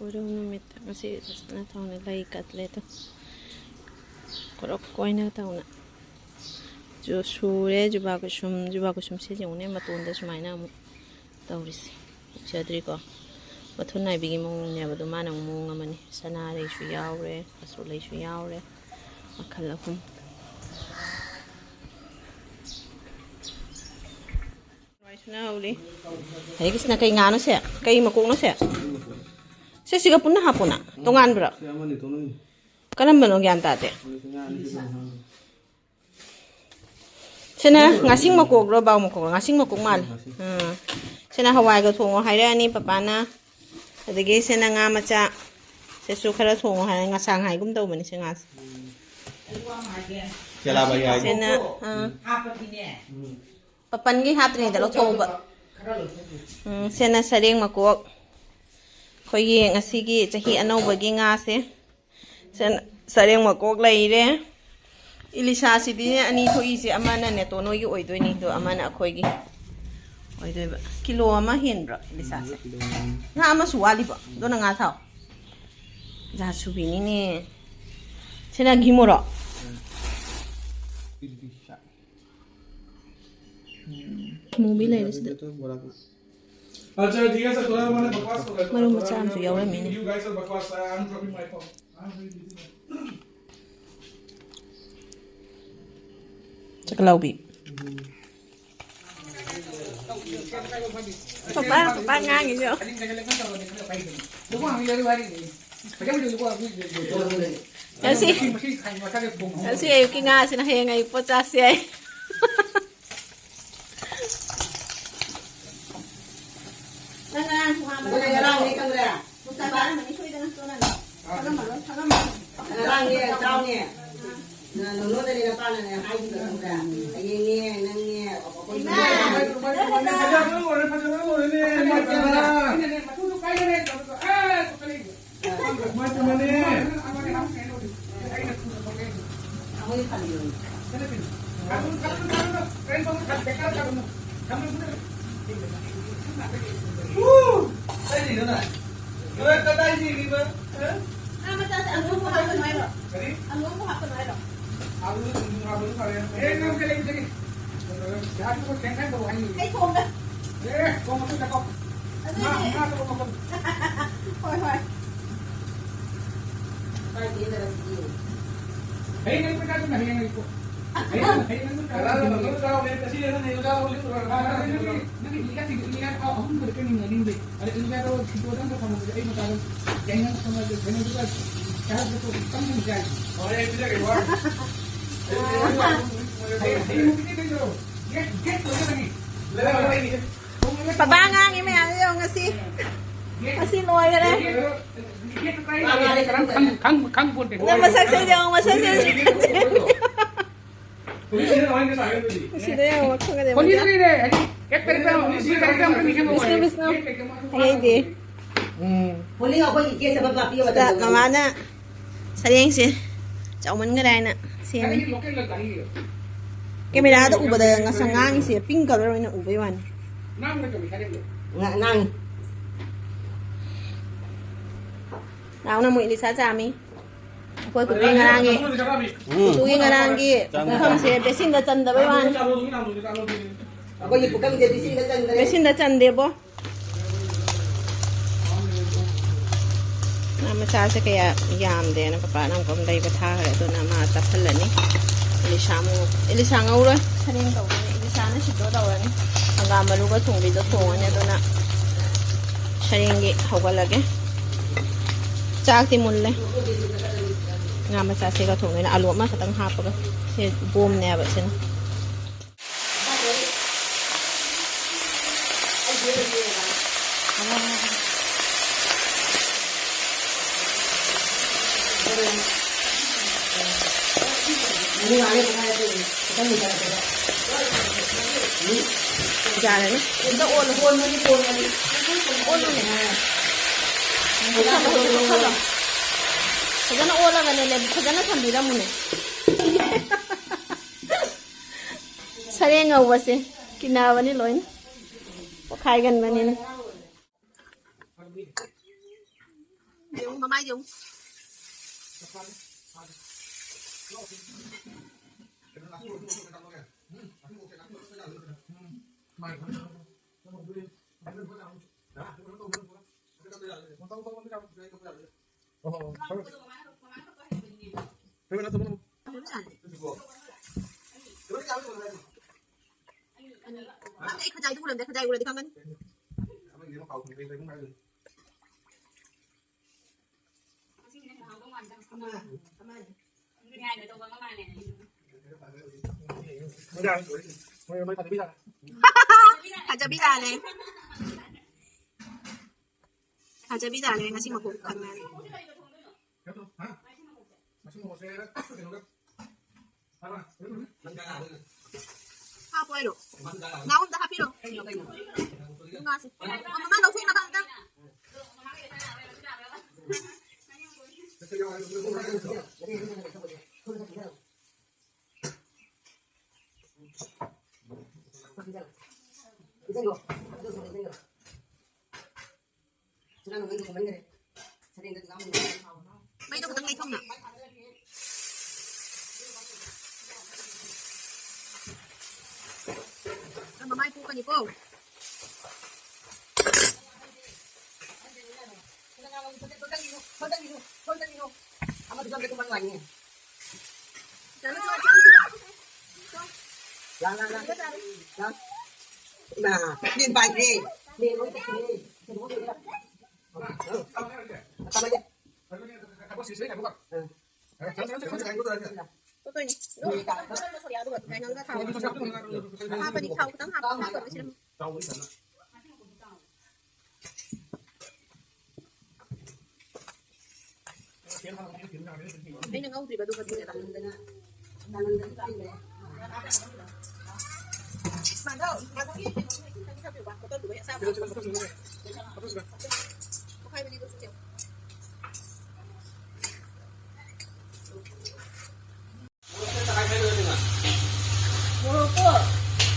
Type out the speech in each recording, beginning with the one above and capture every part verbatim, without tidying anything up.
ꯎꯔꯨꯝ ꯅꯨꯃꯤꯠꯇ ꯉꯁꯤ ꯐꯖꯅ ꯇꯧꯅ ꯂꯩ ꯀꯠꯂꯦ ꯑꯗꯣ꯫ ꯀꯣꯔꯞ ꯀꯣꯏꯅ ꯇꯧꯅ꯫ ꯖꯨ-, ꯁꯨꯔꯦ ꯖꯨꯕꯥ ꯀꯨꯁꯨꯝ꯫ ꯖꯨꯕꯥ ꯀꯨꯁꯨꯝꯁꯦ ꯌꯦꯡꯉꯨꯅꯦ, ꯃꯇꯣꯟꯗ ꯁꯨꯃꯥꯏꯅ ꯑꯃꯨꯛ ꯇꯧꯔꯤꯁꯦ꯫ ꯎꯖꯗ꯭ꯔꯤꯀꯣ? ꯃꯊꯨꯟ ꯅꯥꯏꯕꯤꯒꯤ ꯃꯑꯣꯡꯅꯦꯕ꯫ ꯑꯗꯣ ꯃꯥꯅ ꯑꯃꯨꯛ ꯃꯑꯣꯡ ꯑꯃꯅꯤ꯫ ꯁꯅꯥꯔꯩꯁꯨ ꯌꯥꯎꯔꯦ, ꯃꯆꯨ ꯂꯩꯁꯨ ꯌꯥꯎꯔꯦ꯫ ꯃꯈꯜ ꯑꯍꯨꯝ꯫ ꯍꯔꯦ ꯀ꯭ꯔꯤꯁꯅ, ꯀꯩ ꯉꯥꯅꯣ ꯁꯦ? ꯀꯩ ꯃꯀꯣꯛꯅꯣ ꯁꯦ? ꯁꯤꯁꯤꯒ ꯄꯨꯟꯅ ꯍꯥꯞꯄꯣꯅ꯫ ꯇꯣꯉꯥꯟꯕ꯭ꯔꯣ? ꯁꯤ ꯑꯃꯅꯤ ꯇꯣꯛꯅꯅꯤ꯫ ꯀꯔꯝꯕꯅꯣ ꯒ꯭ꯌꯥꯟ ꯇꯥꯗꯦ꯫ ꯁꯤ ꯉꯥ ꯑꯅꯤꯁꯤ ꯇꯣꯉꯥꯟꯅ ꯍꯥꯞꯄꯅꯤ꯫ ꯁꯤꯅ ꯉꯥꯁꯤꯡ ꯃꯀꯣꯛꯂꯣ, ꯕꯥꯎ ꯃꯀꯣꯛꯂꯣ? ꯉꯥꯁꯤꯡ ꯃꯀꯣꯛ ꯃꯥꯜꯂꯦ꯫ ꯉꯥꯁꯤꯡ꯫ ꯑꯥ꯫ ꯁꯤꯅ ꯍꯋꯥꯏꯒ ꯊꯣꯡꯉꯣ ꯍꯥꯏꯔꯛꯑꯅꯤ ꯄꯄꯥꯅ꯫ ꯑꯗꯒꯤ ꯁꯤꯅ ꯉꯥ ꯃꯆꯥ꯫ ꯁꯤꯁꯨ ꯈꯔ ꯊꯣꯡꯉꯣ ꯍꯥꯏꯔꯦ꯫ ꯉꯁꯥꯡ ꯍꯥꯏꯒꯨꯝ ꯇꯧꯕꯅꯤ ꯁꯤ ꯉꯥꯁꯦ꯫ ꯀꯦꯂꯥꯕꯥꯏ ꯍꯥꯏꯗꯣ꯫ ꯁꯤꯅ, ꯑꯥ꯫ ꯎꯝ꯫ ꯄꯥꯄꯟꯒꯤ ꯍꯥꯞꯇ꯭ꯔꯤꯉꯩꯗ ꯂꯧꯊꯣꯛꯎꯕ꯫ ꯎꯝ, ꯁꯤꯅ ꯁꯔꯦꯡ ꯃꯀꯣꯛ꯫ ꯑꯩꯈꯣꯏꯒꯤ ꯉꯁꯤꯒꯤ ꯆꯍꯤ ꯑꯅꯧꯕꯒꯤ ꯉꯥꯁꯦ꯫ ꯁꯤꯅ ꯁꯔꯦꯡ ꯃꯀꯣꯛ ꯂꯩꯔꯦ꯫ ꯏꯂꯤꯁꯥꯁꯤꯗꯤ ꯑꯅꯤ ꯊꯣꯛꯏꯁꯦ, ꯑꯃꯅ ꯅꯦꯇꯣ ꯅꯣꯏꯒꯤ ꯑꯣꯏꯗꯣꯏꯅꯤ, ꯑꯗꯣ ꯑꯃꯅ ꯑꯩꯈꯣꯏꯒꯤ ꯑꯣꯏꯗꯣꯏꯕ꯫ ꯀꯤꯂꯣ ꯑꯃ ꯍꯦꯟꯕ꯭ꯔꯣ ꯏꯂꯤꯁꯥꯁꯦ? ꯀꯤꯂꯣ ꯑꯃ꯫ ꯉꯥ ꯑꯃꯁꯨ ꯋꯥꯠꯂꯤꯕꯣ? ꯑꯗꯨꯅ ꯉꯥ ꯊꯥꯎ꯫ ꯖꯥꯁꯨꯕꯤꯅꯤꯅꯦ꯫ ꯁꯤꯅ ꯘꯤ ꯃꯣꯔꯣꯛ꯫ ꯎꯝ꯫ ꯃꯨꯚꯤ ꯂꯩꯔꯦ ꯁꯤꯗ꯫ ꯃꯔꯨ ꯃꯆꯥ ꯑꯃꯁꯨ ꯌꯥꯎꯔꯝꯃꯤꯅꯦ꯫ ꯆꯥꯛꯀꯂꯥꯎꯕꯤ꯫ ꯄꯄꯥ, ꯄꯄꯥ ꯉꯥꯡꯉꯤꯁꯦ ꯌꯦꯡꯉꯣ꯫ ꯉꯁꯤ, ꯉꯁꯤ ꯑꯌꯨꯛꯀꯤ ꯉꯥꯁꯤꯅ ꯍꯌꯦꯡ ꯑꯌꯨꯛ ꯄꯣꯠ ꯆꯥꯁꯤ ꯍꯥꯏ꯫ ꯅꯪ ꯉꯔꯥꯡ ꯊꯣꯡꯍꯥꯡꯕꯗ ꯉꯔꯥꯡꯅꯦ ꯈꯪꯕ꯭ꯔꯥ? ꯄꯨꯡ ꯇꯔꯥ ꯃꯅꯤ ꯁꯣꯏꯗꯅ ꯆꯣꯠꯂꯅꯤ꯫ ꯊꯥꯛꯂꯝꯃꯔꯣꯏ, ꯊꯥꯛꯂꯝꯃꯔꯣꯏ꯫ ꯉꯔꯥꯡꯅꯦ ꯆꯥꯎꯅꯦ꯫ ꯅ-, ꯅꯣꯅꯣꯗꯅꯦ ꯅꯄꯥꯅꯅꯦ ꯍꯥꯏꯈꯤꯕ ꯈꯪꯕ꯭ꯔꯥ? ꯍꯌꯦꯡꯅꯦ ꯅꯪꯅꯦ ꯑꯩꯈꯣꯏ ꯏꯃꯥ! ꯐꯖꯕ ꯂꯣꯏꯔꯦ, ꯐꯖꯕ ꯂꯣꯏꯔꯦꯅꯦ, ꯏꯃꯥ ꯏꯕꯦꯝꯃ꯫ ꯑꯩꯅꯅꯦ ꯃꯇꯨꯗꯣ ꯀꯥꯏꯗꯅꯦ ꯇꯧꯔꯒ, ꯑꯥ, ꯆꯠꯈ꯭ꯔꯦ꯫ ꯏꯃꯥ ꯏꯕꯦꯝꯃꯅꯦ꯫ ꯑꯩꯈꯣꯏ ꯈꯜꯂꯤꯕꯅꯤ꯫ ꯎ! ꯀꯩꯅꯣ ꯅꯪ? ꯅꯣꯏ ꯀꯗꯥꯏ ꯌꯦꯡꯉꯤꯕ? ꯍꯥ? ꯉꯥ ꯃꯆꯥꯁꯦ ꯑꯂꯨ ꯑꯃꯨꯛ ꯍꯥꯞꯀꯅꯨ ꯍꯥꯏꯔꯣ? ꯀꯔꯤ? ꯑꯂꯨ ꯑꯃꯨꯛ ꯍꯥꯞꯀꯅꯨ ꯍꯥꯏꯔꯣ? ꯑꯂꯨ ꯊꯨꯝ ꯍꯥꯞꯄꯁꯨ ꯐꯔꯦ꯫ ꯑꯦ, ꯅꯪ ꯀꯩ ꯂꯩꯕꯗꯒꯤ? ꯄꯩꯁꯥꯗꯨꯕꯨ ꯊꯦꯡ ꯊꯦꯡ ꯇꯧ ꯍꯥꯏꯅꯤ꯫ ꯑꯩ ꯊꯣꯡꯒꯦ꯫ ꯑꯦ, ꯊꯣꯡ ꯃꯇꯨꯡꯗ ꯀꯣ꯫ ꯑꯗꯨꯗꯤ ꯉꯥ, ꯉꯥ ꯊꯣꯡ ꯃꯇꯨꯡ꯫ ꯍꯣꯏ, ꯍꯣꯏ꯫ ꯍꯌꯦꯡ ꯑꯌꯨꯛ ꯀꯩꯀꯥ ꯑꯗꯨꯝ ꯍꯌꯦꯡ ꯑꯌꯨꯛ꯫ ꯍꯌꯦꯡ, ꯍꯌꯦꯡ ꯑꯌꯨꯛ ꯀꯩꯀꯥ ꯀꯅꯥꯅ ꯑꯗꯨꯝ ꯅꯪ ꯆꯥꯎꯔꯦ? ꯉꯁꯤ ꯅꯪ ꯍꯌꯦꯡ ꯆꯥꯎꯔꯦ? ꯑꯥ, ꯅꯪꯒꯤ, ꯅꯪꯒꯤ ꯂꯤꯛꯂꯥ ꯁꯤꯡꯖꯨ, ꯂꯤꯛꯂꯥ ꯊꯥꯎ ꯑꯍꯨꯝ ꯈꯛꯇ ꯀꯛꯅꯤꯡꯉꯦ, ꯅꯤꯡꯗꯦ꯫ ꯑꯗ ꯂꯤꯛꯂꯥꯗꯣ ꯁꯤꯡꯖꯨ ꯑꯗꯨꯝ ꯊꯝꯃꯝꯕꯁꯦ ꯑꯩ ꯃꯆꯥꯗꯣ ꯌꯥꯏꯉꯪ ꯊꯝꯃꯒꯦ, ꯀꯩꯅꯣꯗꯨꯒ ꯆꯥꯔꯛꯄꯗꯣ ꯈꯤꯇꯪ ꯊꯝꯖꯔꯒꯦ꯫ ꯍꯣꯔꯦꯟ ꯄꯤꯖꯒꯦ, ꯋꯥ꯫ ꯍꯌꯦꯡ, ꯍꯌꯦꯡ ꯅꯨꯃꯤꯠꯇꯤ ꯀꯩꯅꯣ? ꯒꯦꯠ, ꯒꯦꯠ ꯂꯣꯏꯔꯒꯅꯤ꯫ ꯂꯩꯔꯝꯃꯣꯏ꯫ ꯄꯄꯥ ꯉꯥꯡꯉꯤ ꯃꯌꯥꯝꯁꯦ ꯌꯦꯡꯉꯣ ꯉꯁꯤ꯫ ꯉꯁꯤ ꯂꯣꯏꯈꯔꯦ꯫ ꯅꯪ ꯃꯁꯛꯁꯦ ꯌꯦꯡꯉꯣ, ꯃꯁꯛꯁꯦ꯫ ꯁꯤꯗ ꯌꯦꯡꯉꯣ, ꯈꯪꯒꯗꯦ ꯃꯣꯏꯗꯤ꯫ ꯕꯤꯁꯅꯨ, ꯕꯤꯁꯅꯨ꯫ ꯍꯌꯦꯡꯗꯤ꯫ ꯎꯝ꯫ ꯁꯤꯗ ꯃꯃꯥꯅ ꯁꯔꯦꯡꯁꯦ ꯆꯥꯎꯃꯟꯈꯔꯦ ꯍꯥꯏꯅ ꯁꯦꯝꯃꯤ꯫ ꯀꯦꯃꯦꯔꯥꯗ ꯎꯕꯗ ꯉꯁꯪ ꯉꯥꯡꯉꯤꯁꯦ pink colour ꯑꯣꯏꯅ ꯎꯕꯩ ꯋꯥꯅꯤ꯫ ꯉ-, ꯅꯪ꯫ ꯅꯥꯎꯅ ꯑꯃꯨꯛ ꯏꯂꯤꯁꯥ ꯆꯥꯝꯃꯤ꯫ ꯑꯩꯈꯣꯏ ꯀꯨꯇꯨꯒꯤ ꯉꯔꯥꯡꯒꯤ, ꯎꯝ꯫ ꯀꯨꯇꯨꯒꯤ ꯉꯔꯥꯡꯒꯤ ꯆꯥꯝꯃꯤ꯫ ꯄꯨꯈꯝꯁꯦ ꯕꯦꯁꯤꯟꯗ ꯆꯟꯗꯕꯩ ꯋꯥꯅꯤ꯫ ꯑꯩꯈꯣꯏꯒꯤ ꯄꯨꯈꯝꯁꯦ ꯕꯦꯁꯤꯟꯗ ꯆꯟꯗ꯭ꯔꯦ꯫ ꯕꯦꯁꯤꯟꯗ ꯆꯟꯗꯦꯕꯣ꯫ ꯉꯥ ꯃꯆꯥꯁꯦ ꯀꯌꯥ ꯌꯥꯝꯗꯦꯅ ꯄꯄꯥꯅ ꯑꯃꯨꯛꯀ ꯂꯩꯕ ꯊꯥꯈ꯭ꯔꯦ, ꯑꯗꯨꯅ ꯃꯥ ꯇꯞꯍꯜꯂꯅꯤ꯫ ꯏꯂꯤꯁꯥ ꯑꯃꯨꯛ, ꯏꯂꯤꯁꯥ ꯉꯧꯔꯣꯏ, ꯁꯔꯦꯡ ꯇꯧꯗꯣꯏꯅꯦ꯫ ꯏꯂꯤꯁꯥꯅ ꯁꯤꯠꯇꯣ ꯇꯧꯔꯅꯤ꯫ ꯍꯪꯒꯥꯝ ꯃꯔꯨꯒ ꯊꯣꯡꯕꯤꯗꯣ ꯊꯣꯡꯉꯅꯤ, ꯑꯗꯨꯅ ꯁꯔꯦꯡꯒꯤ ꯍꯧꯒꯠꯂꯒꯦ꯫ ꯆꯥꯛꯇꯤ ꯃꯨꯜꯂꯦ꯫ ꯉꯥ ꯃꯆꯥꯁꯤꯒ ꯊꯣꯡꯗꯣꯏꯅꯦ꯫ ꯑꯂꯨ ꯑꯃꯈꯛꯇꯪ ꯍꯥꯞꯄꯒ꯫ ꯁꯤ ꯕꯣꯝꯅꯦꯕ ꯁꯤꯅ꯫ ꯌꯥꯔꯅꯤ꯫ ꯑꯝꯇ ꯑꯣꯜꯂꯨ꯫ ꯑꯣꯜꯂꯨꯅꯦ꯫ ꯐꯖꯅ ꯑꯣꯜꯂꯒꯅꯦ, ꯐꯖꯅ ꯊꯝꯕꯤꯔꯝꯃꯨꯅꯦ꯫ ꯁꯔꯦꯡ ꯉꯧꯕꯁꯦ ꯀꯤꯅꯕꯅꯤ ꯂꯣꯏꯅ꯫ ꯄꯣꯛꯈꯥꯏꯒꯟꯕꯅꯤꯅ꯫ ꯌꯦꯡꯉꯨ, ꯃꯃꯥꯏ ꯌꯦꯡꯉꯨ꯫ ꯑꯝꯇ ꯑꯩ ꯈꯖꯥꯏꯗꯨ ꯎꯔꯝꯗꯦ, ꯈꯖꯥꯏ ꯎꯔꯗꯤ ꯈꯪꯒꯅꯤ꯫ ꯐꯖꯕꯤꯖꯥꯠꯅꯦ꯫ ꯐꯖꯕꯤꯖꯥꯠꯅꯦ ꯉꯁꯤ ꯃꯄꯣꯛ ꯈꯪꯉꯦ꯫ ꯍꯥꯞꯄꯣ ꯍꯥꯏꯔꯣ? ꯅꯥꯎ ꯑꯝꯇ ꯍꯥꯞꯄꯤꯔꯣ꯫ ꯉꯥꯁꯦ꯫ ꯑꯣ, ꯃꯃꯥ ꯂꯧꯊꯣꯛꯅꯕ ꯑꯝꯇ꯫ ꯃꯩꯗꯣ ꯈꯤꯇꯪ ꯂꯩꯊꯧꯅ꯫ ꯅꯪ ꯃꯃꯥꯏ ꯄꯣꯛꯀꯅꯤꯀꯣ꯫ ꯑꯃꯗꯨꯁꯨ ꯑꯝꯇ ꯇꯨꯝꯕ ꯅꯨꯡꯉꯥꯏꯅꯤ꯫ ꯂꯥ, ꯂꯥ, ꯂꯥ꯫ ꯂꯥ꯫ ꯏꯃꯥ, ꯃꯦꯟ ꯄꯥꯏꯈ꯭ꯔꯦ꯫ ꯃꯦꯟ ꯂꯣꯏ ꯆꯠꯈ꯭ꯔꯦ꯫ ꯊꯝꯃꯒꯦ꯫ ꯍꯥꯞꯄꯅꯤ, ꯊꯥꯎ ꯈꯤꯇꯪ ꯍꯥꯞꯄ ꯍꯥꯞꯄꯔꯣꯏꯁꯤꯔ? ꯑꯩꯅ ꯉꯧꯗ꯭ꯔꯤꯕ ꯑꯗꯨꯒ ꯑꯗꯨꯅꯦꯕ꯫ ꯃꯣꯔꯣꯛꯇꯣ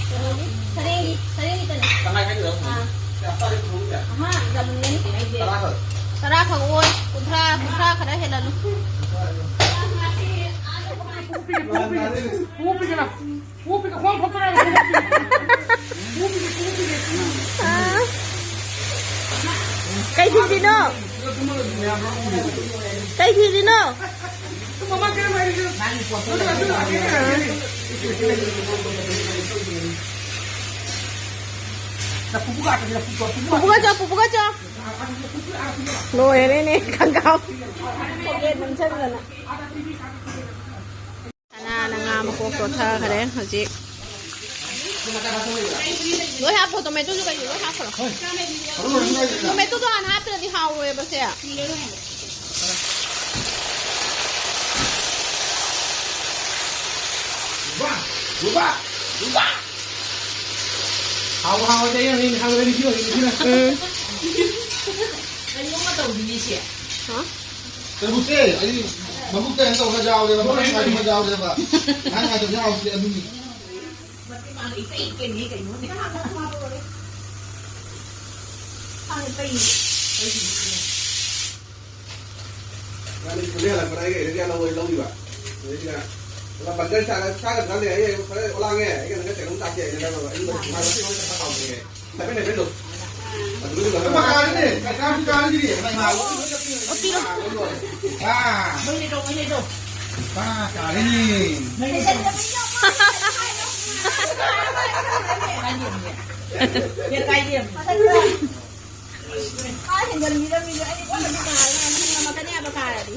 ꯀꯩꯅꯣꯒꯤ ꯁꯔꯦꯡꯒꯤ, ꯁꯔꯦꯡꯒꯤ ꯀꯩꯅꯣ꯫ ꯇꯪꯈꯥꯏ ꯈꯥꯏꯗꯣꯛꯑꯣ꯫ ꯑꯥ꯫ ꯑꯍꯥ, ꯌꯥꯝꯃꯟꯒꯅꯤ꯫ ꯇꯔꯥ ꯈꯛ꯫ ꯇꯔꯥ ꯈꯛ ꯑꯣꯏ, ꯀꯨꯟꯊ꯭ꯔꯥ, ꯀꯨꯟꯊ꯭ꯔꯥ ꯈꯔ ꯍꯦꯜꯍꯜꯂꯨ꯫ ꯑꯥ꯫ ꯀꯩ ꯊꯤꯔꯤꯅꯣ? ꯀꯩ ꯊꯤꯔꯤꯅꯣ? ꯄꯨꯄꯨꯒ ꯆꯣ, ꯄꯨꯄꯨꯒ ꯆꯣ꯫ ꯂꯣꯏꯔꯦꯅꯦ, ꯈꯪꯒꯥꯎ꯫ ꯄꯣꯀꯦꯠ ꯅꯝꯁꯟꯗꯅ꯫ ꯁꯅꯥꯅ ꯉꯥ ꯃꯀꯣꯛ ꯇꯣꯠꯊꯈ꯭ꯔꯦ ꯍꯧꯖꯤꯛ꯫ ꯂꯣꯏ ꯍꯥꯞꯄꯣ, ꯇꯣꯃꯦꯇꯣꯁꯨ ꯀꯩꯅꯣ ꯂꯣꯏ ꯍꯥꯞꯈ꯭ꯔꯣ꯫ ꯇꯣꯃꯦꯇꯣꯗꯣ ꯍꯥꯟꯅ ꯍꯥꯞꯇ꯭ꯔꯗꯤ ꯍꯥꯎꯔꯣꯏꯕ ꯁꯦ꯫ ꯕꯨꯕꯥ! ꯕꯨꯕꯥ! ꯕꯨꯕꯥ! ꯍꯥꯎꯕ ꯍꯥꯎꯔꯗꯤ ꯑꯩꯅ ꯍꯦꯟꯅ ꯍꯥꯎꯔꯅꯤ, ꯁꯤ ꯑꯣꯏꯔꯗꯤ ꯁꯤꯅ꯫ ꯎꯝ꯫ ꯀꯩꯅꯣꯝꯃ ꯇꯧꯔꯤꯅꯦ ꯁꯦ꯫ ꯍꯥ? ꯇꯔꯕꯨꯖꯁꯦ ꯑꯩ ꯃꯕꯨꯛꯇ ꯀꯩꯅꯣ ꯇꯧꯕ ꯌꯥꯎꯔꯦꯕ, ꯃꯕꯨꯛ ꯅꯨꯡꯉꯥꯏꯇꯕ ꯌꯥꯎꯔꯦꯕ꯫ ꯅꯍꯥꯟ ꯅꯨꯡꯉꯥꯏꯇꯕꯁꯦ ꯍꯥꯎꯇꯦ ꯑꯗꯨꯒꯤ꯫ ꯃꯥꯅ ꯏꯄꯩ ꯏꯄꯩꯅꯤ ꯀꯩꯅꯣꯅꯦ꯫ ꯃꯥꯅ ꯏꯄꯩꯅꯤ꯫ ꯃꯥꯅ ꯁ꯭ꯀꯨꯜꯗ ꯍꯜꯂꯛꯄꯗ ꯑꯩꯒ ꯏꯔꯤꯖꯥ ꯂꯧ-, ꯂꯧꯔꯤꯕ꯫ ꯑꯗꯩꯁꯤꯗ ꯕꯔꯒꯔ ꯆꯥꯔ, ꯆꯥꯒꯗ꯭ꯔꯥ ꯍꯪꯉꯦ꯫ ꯑꯩ ꯐꯔꯦ, ꯑꯣꯂꯥꯡꯉꯦ꯫ ꯑꯩꯒ ꯅꯪꯒ ꯀꯩꯅꯣꯝ ꯆꯥꯁꯦ ꯍꯥꯏꯅ ꯂꯧꯔꯕ꯫ ꯑꯩ ꯃꯥ ꯃꯥ ꯃꯁꯤ ꯍꯣꯏ ꯆꯠꯄ ꯀꯥꯎꯗ꯭ꯔꯦ꯫ ꯍꯥꯏꯐꯦꯠ ꯍꯥꯏꯐꯦꯠ ꯂꯧ꯫ ꯑꯗꯨꯗꯨꯒ ꯑꯃ ꯀꯥꯔꯤꯅꯦ, ꯀꯩꯀꯥꯁꯨ ꯀꯥꯔꯤꯁꯤꯗꯤ꯫ ꯑꯣ, ꯄꯤꯔꯣ꯫ ꯑꯥ꯫ ꯃꯩ ꯂꯩꯗꯧ, ꯃꯩ ꯂꯩꯗꯧ꯫ ꯑꯥ, ꯀꯥꯔꯤꯅꯦ꯫ ꯃꯩ ꯂꯩꯗꯧ꯫ ꯀꯥꯏꯗꯦ꯫ ꯃꯥ ꯍꯦꯟꯖꯟꯕꯤꯔꯝꯃꯤꯗꯣ ꯑꯩ ꯄꯣꯠ ꯑꯗꯨ ꯀꯥꯔꯒ ꯃꯍꯤꯛ ꯑꯃ ꯀꯅꯤ ꯍꯥꯏꯕ ꯀꯥꯔꯗꯤ꯫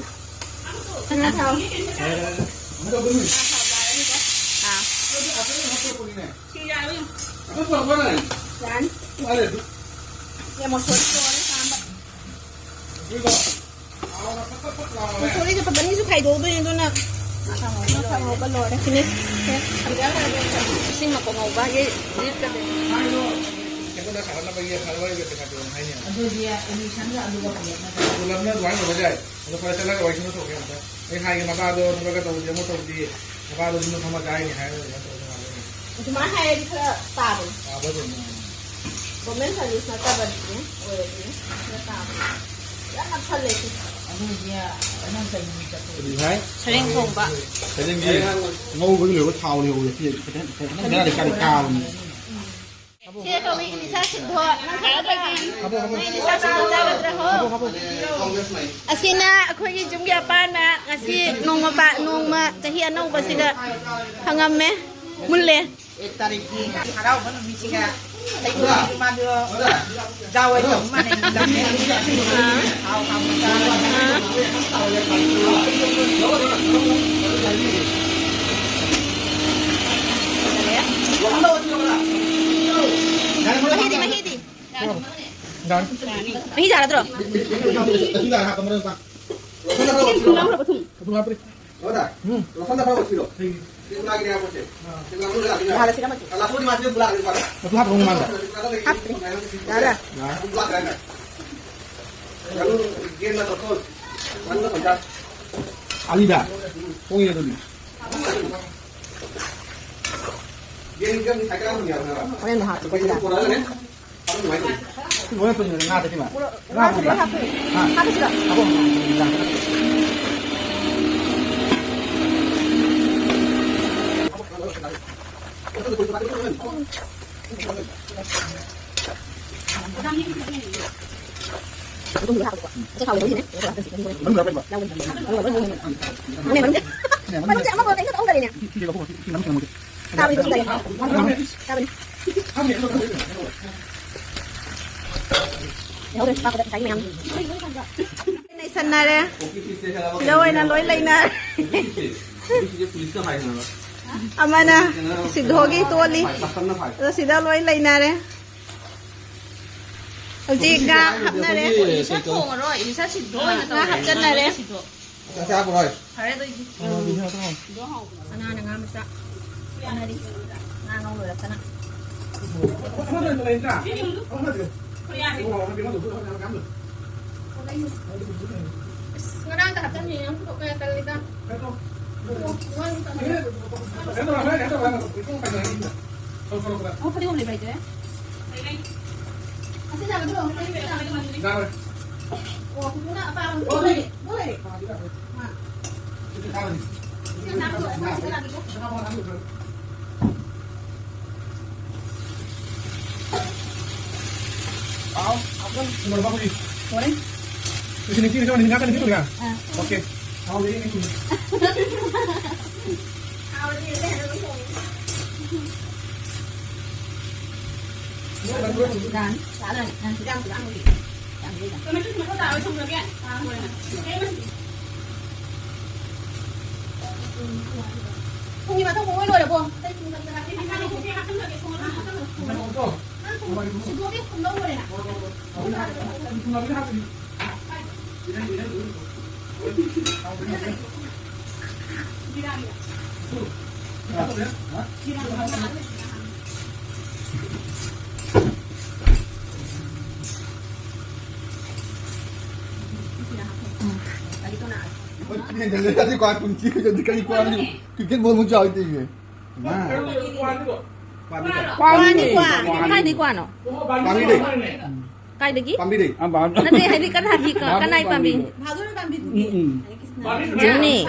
ꯉꯥ ꯊꯥꯎ꯫ ꯑꯥ꯫ ꯁꯤ ꯌꯥꯔꯣꯏ꯫ ꯌꯥꯅꯤ꯫ ꯑꯦ, ꯃꯁꯣꯔꯤ ꯂꯣꯏꯔꯦ ꯆꯥꯝꯕ꯫ ꯃꯁꯣꯔꯤꯁꯦ ꯄꯠ ꯑꯅꯤꯁꯨ ꯈꯥꯏꯗꯣꯛꯎꯗꯣꯏꯅꯦ, ꯑꯗꯨꯅ ꯉꯥ ꯊꯥꯎ ꯉꯧꯕ ꯂꯣꯏꯔꯦ꯫ ꯁꯤꯅꯤ꯫ ꯏꯁꯤꯡ ꯃꯄꯪ ꯉꯧꯕꯒꯤ ꯂꯤꯛꯀ ꯂꯩ꯫ ꯑꯗꯨꯗꯤ ꯑꯦꯂꯤꯁꯟꯒ ꯑꯗꯨꯒ ꯄꯨꯂꯞꯅ ꯄꯨꯂꯞꯅ ꯑꯗꯨꯃꯥꯏꯅ ꯇꯧꯕ ꯌꯥꯏ꯫ ꯑꯗꯣ ꯐꯔꯦ, ꯆꯠꯂꯒ ꯋꯥꯔꯤ ꯁꯥꯟꯅ ꯊꯣꯛꯀꯦ ꯑꯝꯇ꯫ ꯑꯩ ꯍꯥꯏꯒꯦ, ꯃꯄꯥꯗꯣ ꯅꯪꯒ ꯇꯧꯗꯦ, ꯑꯃ ꯇꯧꯗꯦ, ꯃꯄꯥꯗꯣ ꯌꯨꯝꯗ ꯐꯝꯃ ꯆꯥꯏꯅꯤ ꯍꯥꯏꯔꯒ ꯑꯗꯨꯃꯥꯏꯅ ꯇꯧꯕ ꯃꯥꯜꯂꯦ꯫ ꯑꯗꯨꯃꯥꯏꯅ ꯍꯥꯏꯔꯗꯤ ꯈꯔ ꯇꯥꯕꯅꯤ꯫ ꯇꯥꯕ ꯑꯗꯨꯝ꯫ ꯒꯣꯔꯃꯦꯟ ꯁꯔꯚꯤꯁ ꯅꯠꯇꯕꯅꯤꯅꯦ, ꯑꯣꯏꯔꯗꯤ ꯈꯔ ꯇꯥꯕꯅꯤ꯫ ꯀꯔꯤ ꯍꯥꯏ? ꯁꯔꯦꯡ ꯊꯣꯡꯕ꯫ ꯁꯔꯦꯡꯒꯤ ꯉꯧꯕꯒꯤ ꯂꯣꯏꯕ ꯊꯥꯎ ꯂꯩꯍꯧꯕꯗꯣ ꯁꯤ ꯈꯤꯇꯪ, ꯈꯤꯇꯪ ꯕꯦꯔꯥꯗꯤ ꯀꯥꯗꯤ ꯀꯥꯕꯅꯤ꯫ ꯁꯤ ꯀꯧꯏ ꯏꯂꯤꯁꯥ ꯁꯤꯟꯊꯣ꯫ ꯅꯪ ꯈꯪꯒꯗ꯭ꯔꯥ? ꯅꯪ ꯏꯂꯤꯁꯥ ꯁꯤꯟꯊꯣ ꯆꯥꯒꯗ꯭ꯔꯥ ꯍꯣ? ꯑꯁꯤꯅ ꯑꯩꯈꯣꯏꯒꯤ ꯌꯨꯝꯒꯤ ꯑꯄꯥꯟꯕ, ꯉꯁꯤ ꯅꯣꯡꯃ ꯄꯥ-, ꯅꯣꯡꯃ ꯆꯍꯤ ꯑꯅꯧꯕꯁꯤꯗ ꯐꯪꯉꯝꯃꯦ꯫ ꯃꯨꯜꯂꯦ꯫ ꯑꯦꯛ ꯇꯥꯔꯤꯛꯀꯤ ꯍꯔꯥꯎꯕ ꯅꯨꯃꯤꯠꯁꯤꯒ ꯂꯩꯕ ꯃꯥꯗꯣ ꯖꯥꯎ ꯑꯣꯏꯅ ꯇꯧꯕ ꯃꯥꯟꯅꯩ꯫ ꯍꯥꯎ ꯍꯥꯎꯅ ꯆꯥꯔꯒ꯫ ꯃꯍꯤꯗꯤ, ꯃꯍꯤꯗꯤ꯫ ꯌꯥꯔꯦ꯫ ꯃꯍꯤ ꯌꯥꯔꯗ꯭ꯔꯣ? ꯂꯧꯈ꯭ꯔꯕ ꯊꯨꯝ꯫ ꯍꯣꯏꯗ, ꯎꯝ꯫ ꯂꯣꯈꯟꯗ ꯈꯔ ꯑꯣꯠꯄꯤꯔꯣ꯫ ꯁꯤ ꯕꯨꯂꯥꯒꯤꯅꯦ ꯍꯥꯏꯕꯁꯦ꯫ ꯁꯤ ꯕꯨꯂꯥ ꯂꯣꯏ ꯂꯥꯛꯑꯗꯤ ꯌꯥꯔꯦ꯫ ꯂꯥꯛꯑꯗꯤ ꯃꯥꯁꯦ ꯕꯨꯂꯥ ꯂꯣꯏ ꯄꯥꯔꯦ꯫ ꯂꯐꯨ ꯍꯥꯞꯄ꯭ꯔꯣ ꯃꯃꯥꯡꯗ? ꯍꯥꯞꯇ꯭ꯔꯤ꯫ ꯌꯥꯔꯦ꯫ ꯕꯨꯂꯥ ꯂꯥꯛꯑꯦꯅ꯫ ꯉꯥꯅꯨ ꯌꯦꯟꯅ ꯇꯧꯊꯣꯛ꯫ ꯉꯥꯅꯨꯅ ꯄꯩꯁꯥ꯫ ꯑꯅꯤꯗ? ꯍꯣꯡꯉꯦ ꯑꯗꯨꯗꯤ꯫ ꯌꯦꯟ ꯌꯦꯟ ꯁꯥꯏꯀꯜ ꯑꯃ ꯌꯥꯎꯕꯅꯦꯕ꯫ ꯍꯣꯔꯦꯟ ꯍꯥꯞꯄꯨꯀꯣ ꯁꯤꯗ꯫ ꯄꯨꯔꯛꯑꯒꯅꯦ꯫ ꯂꯣꯏ ꯄꯨꯟꯅ ꯉꯥꯗ ꯁꯤꯃ꯫ ꯉꯥ ꯂꯣꯏ ꯍꯥꯞꯄꯦ꯫ ꯍꯥ? ꯍꯥꯞꯄꯦ ꯁꯤꯗ꯫ ꯍꯥꯞꯄꯣ꯫ ꯃꯅꯨꯡꯗ ꯍꯥꯞꯄꯦꯕ꯫ ꯃꯅꯨꯡꯗ꯫ ꯃꯅꯨꯡꯗ ꯑꯃ ꯀꯩꯅꯣ ꯇꯧꯔꯝꯗꯔꯤꯅꯦ꯫ ꯁꯤꯗꯤ ꯂꯧꯊꯣꯛꯈ꯭ꯔꯣ꯫ ꯁꯤ ꯃꯅꯨꯡ ꯆꯪꯉꯝꯃꯣꯏ꯫ ꯆꯥꯕꯅꯤ꯫ ꯂꯩꯁꯟꯅꯔꯦ꯫ ꯁꯤꯗ ꯑꯣꯏꯅ ꯂꯣꯏ ꯂꯩꯅꯔꯦ꯫ ꯑꯃꯅ ꯁꯤꯗꯣꯒꯤ ꯇꯣꯜꯂꯤ꯫ ꯑꯗꯣ ꯁꯤꯗ ꯂꯣꯏ ꯂꯩꯅꯔꯦ꯫ ꯍꯧꯖꯤꯛ ꯉꯥ ꯍꯥꯞꯅꯔꯦ꯫ ꯏꯂꯤꯁꯥ ꯊꯣꯡꯉꯔꯣꯏ, ꯏꯂꯤꯁꯥ ꯁꯤꯗꯣ ꯑꯣꯏꯅ ꯉꯥ ꯇꯧꯔꯦ꯫ ꯍꯥꯞꯆꯟꯅꯔꯦ꯫ ꯁꯤꯗꯣ꯫ ꯆꯥꯛ ꯆꯥꯕ ꯂꯣꯏ꯫ ꯐꯔꯦ ꯑꯗꯨ ꯑꯣꯏꯗꯤ꯫ ꯁꯅꯥꯅ ꯉꯥ ꯃꯆꯥ ꯍꯣꯠꯅꯔꯤ꯫ ꯉꯥ ꯉꯧ ꯂꯣꯏꯔꯛꯇꯅ꯫ ꯑꯁ, ꯉꯔꯥꯡꯗ ꯍꯥꯞꯆꯟꯕꯅꯦ, ꯌꯥꯝ ꯄꯨꯊꯣꯛꯄ ꯌꯥꯝ ꯇꯜꯂꯤꯗ꯫ ꯑꯣ, ꯐꯗꯤꯒꯣꯝ ꯂꯩꯕ꯭ꯔꯥ ꯏꯆꯦ? ꯑꯁꯤ ꯌꯥꯒꯗ꯭ꯔꯣ? ꯌꯥꯔꯣꯏ꯫ Morning. Di sini, sini, sini, sini, sini, sini, ya? Ah. Oke. Mau jadi ini. Dan, jalan, dan, jalan, jalan. Hindi ko alam kung sino yung kay Juan. Cricket ball mo siya, ito yun. Juan, Juan. Juan, Juan. Juan, Juan. ꯀꯥꯏꯗꯒꯤ? ꯄꯥꯝꯕꯤꯗꯩ꯫ ꯅꯠꯇꯦ, ꯍꯥꯏꯗꯤ ꯀꯅꯥꯒꯤ ꯀ-, ꯀꯅꯥꯏ ꯄꯥꯝꯕꯤ? ꯎꯝ, ꯎꯝ꯫ Jenny.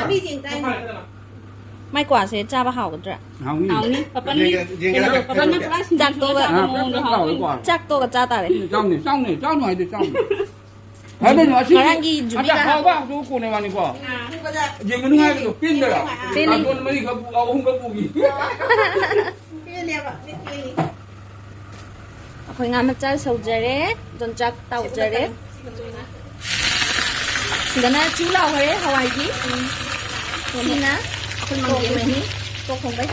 ꯃꯥꯏ ꯀ꯭ꯋꯥꯁꯦ ꯆꯥꯕ ꯍꯥꯎꯒꯗ꯭ꯔꯥ? ꯍꯥꯎꯅꯤ꯫ ꯍꯥꯎꯅꯤ꯫ ꯄꯥꯄꯟꯒꯤ ꯌꯦꯡꯒꯦ, ꯀꯩꯅꯣ, ꯌꯦꯡꯒꯦ꯫ ꯄꯥꯄꯟꯅ ꯄꯨꯔꯥ ꯁꯤꯡꯖꯨ ꯆꯥꯛꯇꯣꯒ ꯇꯧꯔꯒ ꯆꯥꯕ ꯃꯑꯣꯡꯗꯣ ꯍꯥꯎꯅꯤ꯫ ꯆꯥꯛꯇꯣꯒ ꯆꯥ ꯇꯥꯔꯦ꯫ ꯆꯥꯎꯅꯦ, ꯆꯥꯎꯅꯦ, ꯆꯥꯎꯅꯦ ꯍꯥꯏꯗꯤ ꯆꯥꯎꯅꯦ꯫ ꯍꯥꯏꯕꯅꯤ, ꯑꯁꯤ ꯉꯔꯥꯡꯒꯤ ꯖꯨꯕꯤꯒ ꯑꯆꯥ, ꯍꯥꯎꯕ ꯍꯥꯎꯇꯕ ꯀꯣꯟꯅ ꯋꯥꯅꯤꯀꯣ꯫ ꯌꯦꯡꯕ ꯅꯨꯡꯉꯥꯏꯕꯗꯣ ꯄꯦꯟꯗꯔ? ꯄꯦꯜꯂꯤ꯫ ꯀꯥꯔꯇꯣꯟ ꯃꯔꯤꯈꯛ ꯄꯨ-, ꯑꯍꯨꯝꯈꯛ ꯄꯨꯈꯤ꯫ ꯄꯦꯜꯂꯦꯕ, ꯃꯤꯠ ꯄꯦꯜꯂꯤ꯫ ꯑꯩꯈꯣꯏ ꯉꯥ ꯃꯆꯥ ꯁꯧꯖꯔꯦ, ꯌꯣꯡꯆꯥꯛ ꯇꯥꯎꯖꯔꯦ꯫ ꯁꯤꯗꯅ ꯆꯨ ꯂꯥꯎꯈ꯭ꯔꯦ ꯍꯋꯥꯏꯒꯤ꯫ ꯁꯤꯅ ꯑꯩꯈꯣꯏ ꯃꯪꯒꯦ ꯃꯍꯤ꯫ ꯇꯣꯛ ꯊꯣꯡꯕꯩ꯫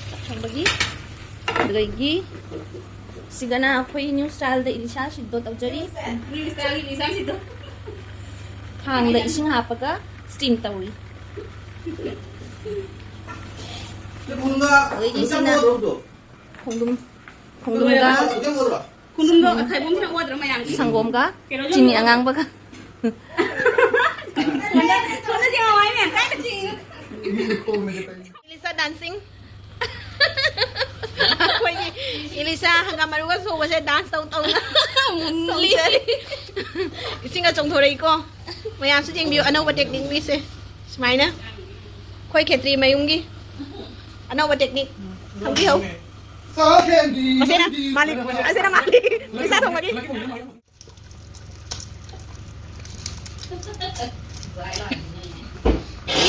ꯇꯣꯛ ꯊꯣꯡꯕꯒꯤ꯫ ꯑꯗꯨꯗꯒꯤ ꯁꯤꯗꯅ ꯑꯩꯈꯣꯏ new styleꯗ ꯏꯂꯤꯁꯥ ꯁꯤꯗꯣ ꯇꯧꯖꯔꯤ꯫ New styleꯒꯤ ꯏꯂꯤꯁꯥ ꯁꯤꯗꯣ꯫ ꯈꯥꯡꯗ ꯏꯁꯤꯡ ꯍꯥꯞꯄꯒ steam ꯇꯧꯔꯤ꯫ ꯑꯗꯒꯤ ꯁꯤꯅ ꯈꯣꯡꯗ꯭ꯔꯨꯝ, ꯈꯣꯡꯗ꯭ꯔꯨꯝꯒ ꯈꯣꯡꯗ꯭ꯔꯨꯝꯗꯣ ꯑꯈꯥꯏꯕꯣꯝꯁꯤꯅ ꯑꯣꯗ꯭ꯔꯣ ꯃꯌꯥꯝꯒꯤ? ꯁꯪꯒꯣꯝꯒ ꯀꯩꯅꯣ ꯆꯤꯅꯤ ꯌꯣꯟꯕꯗꯣ? ꯑꯉꯥꯡꯕꯒ꯫ ꯁꯣꯝꯗ, ꯁꯣꯝꯗ ꯌꯦꯡꯉꯣ ꯍꯥꯏꯅꯦ, ꯀꯥꯏꯗ ꯆꯤꯅꯤ? Lisa dancing. ꯑꯩꯈꯣꯏꯒꯤ ꯏꯂꯤꯁꯥ ꯍꯪꯒꯥꯝ ꯃꯔꯨꯒ ꯁꯨꯕꯁꯦ dance ꯇꯧ ꯇꯧꯅ ꯃꯨꯟꯂꯤ꯫ ꯇꯧꯖꯔꯤ꯫ ꯏꯁꯤꯡꯒ ꯆꯣꯡꯊꯣꯔꯛꯏꯀꯣ꯫ ꯃꯌꯥꯝꯁꯨ ꯌꯦꯡꯕꯤꯌꯨ, ꯑꯅꯧꯕ technique ꯅꯤꯁꯦ꯫ ꯁꯨꯃꯥꯏꯅ ꯑꯩꯈꯣꯏ ꯈꯦꯇ꯭ꯔꯤ ꯃꯌꯨꯝꯒꯤ ꯑꯅꯧꯕ technique ꯈꯪꯕꯤꯍꯧ꯫ ꯑꯁꯤꯅ ꯃꯥꯜꯂꯤ, ꯑꯁꯤꯅ ꯃꯥꯜꯂꯤ꯫ ꯏꯂꯤꯁꯥ ꯊꯣꯡꯕꯒꯤ꯫